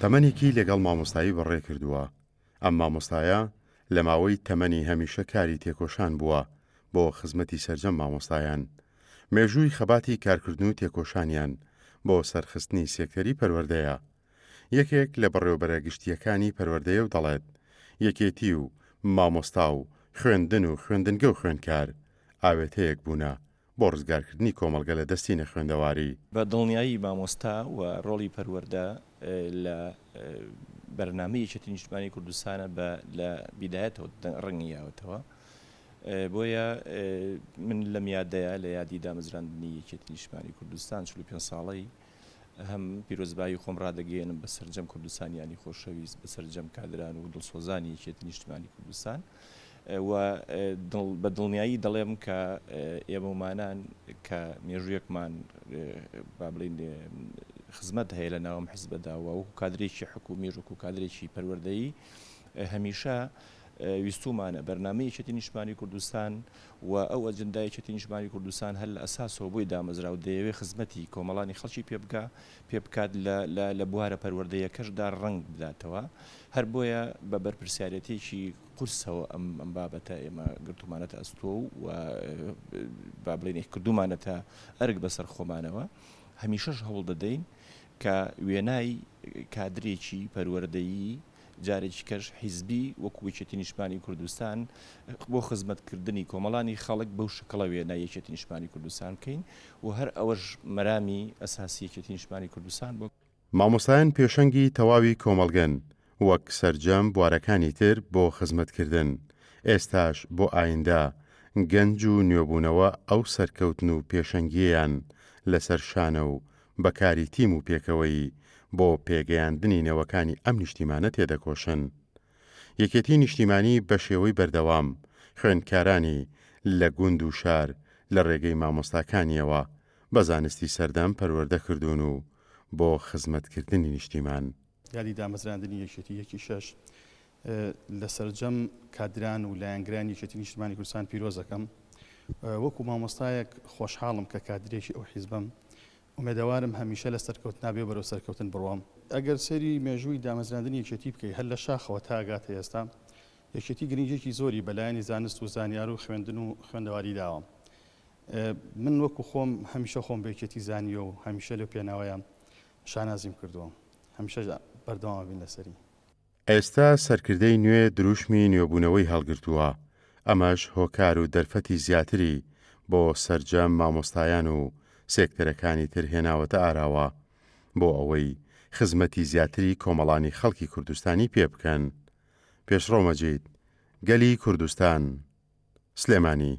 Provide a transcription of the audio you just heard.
تەمەنێکی لەگەڵ مامۆستایی بەڕێ کردووە. ئەم مامۆستایە لە ماوەی تەمەنی هەمیشە کاری تێکۆشان بووە بۆ خزمەتی سەرجەم مامۆستایان. مێژووی خەباتی کارکردن و تێکۆشانیان بۆ سەرخستنی سێکتەری پەروەردەیە. یەکێک لە بەڕێوەبەرە گشتییەکانی پەروەردەیە و دەڵێت، یەکێتی و مامۆستا و خوێندن و خوێندنگە و خوێندکار ئاوێتەیەک بوونە بۆ ڕزگارکردنی کۆمەڵگە لە دەستی نەخوێندەواری. بە دڵنیایی مامۆستا و ڕۆڵی پەروەردە لە بەرنامەی یەکێتی نیشتمانی کوردستانە بە لە بیدایەتەوە ڕەنگی یاوەتەوە بۆیە من لەم یادەیا لە یادی دامەزراندنی یەکێتی نیشتمانی کوردستان 45 ساڵەی هەم پیرۆزبایی خۆم ڕادەگەیەنم بە سەرجەم کوردستانیانی خۆشەویست، بە سەرجەم کادران و دڵسۆزانی یەکێتی نیشتمانی کوردستان و بە دڵنیایی دەڵێم کە ئێمەومانان کە مێژوویەکمان با بڵێین خزمەت هەیە لە ناو ئەم حزبەدا و وەکو کادرێکی حکوومیش وەکو کادرێکی پەروەردەیی هەمیشە ویستوومانە بەرنامەی یەکێتی نیشتمانی کوردستان و ئەو ئەجندای یەکێتی نیشتمانی کوردستان هەر لە ئەساسەوە بۆی دامەزرا و دەیەوێ خزمەتی کۆمەڵانی خەڵکی پێ بگا پێ بکات لە لە لە بوارە پەروەردەیەکەشدا ڕەنگ بداتەوە هەر بۆیە بە بەرپرسیارێتیەکی قورسەوە ئەم ئەم بابەتە ئێمە گرتوومانەتە ئەستۆ و با بڵێین کردوومانەتە ئەرک بەسەر خۆمانەوە هەمیشەش هەوڵ دەدەین کە وێنای کادرێکی پەروەردەیی جارێکی کەش حیزبی وەکو یەکێتی نیشتمانی کوردستان بۆ خزمەت کردنی کۆمەڵانی خەڵک بەو شکڵە وێنای یەکێتی نیشتمانی کوردستان بکەین و هەر ئەوەش مەرامی ئەساسی یەکێتی نیشتمانی کوردستان بووە. مامۆستایان پێشەنگی تەواوی کۆمەڵگەن وەک سەرجەم بوارەکانی تر بۆ خزمەت کردن، ئێستاش بۆ ئایندە گەنج و نوێبوونەوە ئەو سەرکەوتن و پێشەنگیەیان لەسەر شانە و بە کاری تیم و پێکەوەیی بۆ پێگەیاندنی نەوەکانی ئەم نیشتیمانە تێدەکۆشن. یەکێتی نیشتیمانی بە شێوەی بەردەوام خوێندکارانی لە گوند و شار لە ڕێگەی مامۆستاکانیەوە بە زانستی سەردەم پەروەردە کردوون و بۆ خزمەتکردنی نیشتیمان. یادی دامەزراندنی یەکێتی یەکی شەش لە سەرجەم کادران و لایەنگرانی یەکێتی نیشتمانی کوردستان پیرۆز ئەکەم. وەکو مامۆستایەک خۆشحاڵم کە کادرێکی ئەو حیزبەم. ئومێدەوارم هەمیشە لە سەرکەوتنا بێ و بەرەو سەرکەوتن بڕۆم. ئەگەر سەیری مێژووی دامەزراندنی یەکێتی بکەی هەر لە شاخەوە تا ئەگاتە ئێستا، یەکێتی گرنگیەکی زۆری بە لایەنی زانست و زانیار و خوێندن و خوێندەواری داوە. من وەکو خۆم هەمیشە خۆم بە یەکێتی زانیوە و هەمیشە لەو پێناوەیە شانازیم کردووە. هەمیشەش بەردەوام ئەبین لەسەری. ئێستا سەرکردەی نوێ دروشمی نوێبوونەوەی هەڵگرتووە، ئەمەش هۆکار و دەرفەتی زیاتری بۆ سەرجەم مامۆستایان و سێکتەرەکانی تر هێناوەتە ئاراوە بۆ ئەوەی خزمەتی زیاتری کۆمەڵانی خەڵکی کوردستانی پێ بکەن. پێشڕەو مەجید، گەلی کوردستان، سلێمانی.